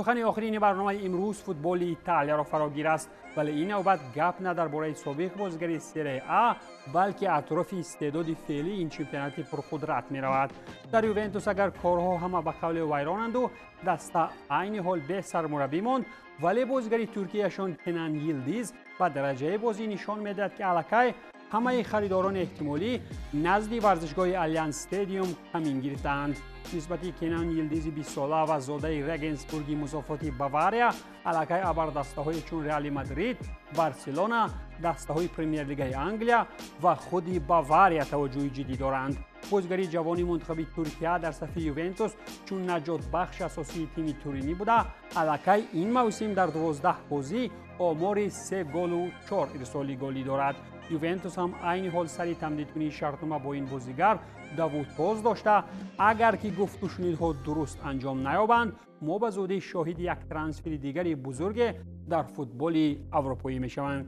Сухани охирини барномаи имрӯз футболи Италияро фарогир аст, вале ин навбат гап на дар бораи собиқ бозигари Серия А, балки атрофи истеъдоди феълии ин чемпионати пурқудрат меравад. Дар Ювентус агар корҳо ҳама ба қавле вайронанду даста айни ҳол бе сармураббӣ монд, вале бозигари туркияшон Кенан Йилдиз ба дараҷаи бозӣ нишон медиҳад, ки аллакай ҳамаи харидорони эҳтимолӣ назди варзишгоҳи Алянс Стадиум камин гирифтаанд. Нисбати Кенан Йилдизи 20-сола ва зодаи Регенсбурги музофоти Бавария аллакай абардастаҳое чун Реали Мадрид, Барселона, дастаҳои Премер-лигаи Англия ва худи Бавария таваҷҷӯҳи ҷиддӣ доранд. Бозигари ҷавони мунтахаби Туркия дар сафи Ювентус чун наҷотбахши асосии тими туринӣ буда, аллакай ин мавсим дар 12 бозӣ омори се голу чор ирсоли голӣ дорад. Ювентус ҳам айни ҳол сари тамдидкунии шартнома бо ин бозигар давутоз дошта, агар ки гуфтушунидҳо дуруст анҷом наёбанд, мо ба зудӣ шоҳиди як трансфери дигари бузурге дар футболи аврупоӣ мешаванд.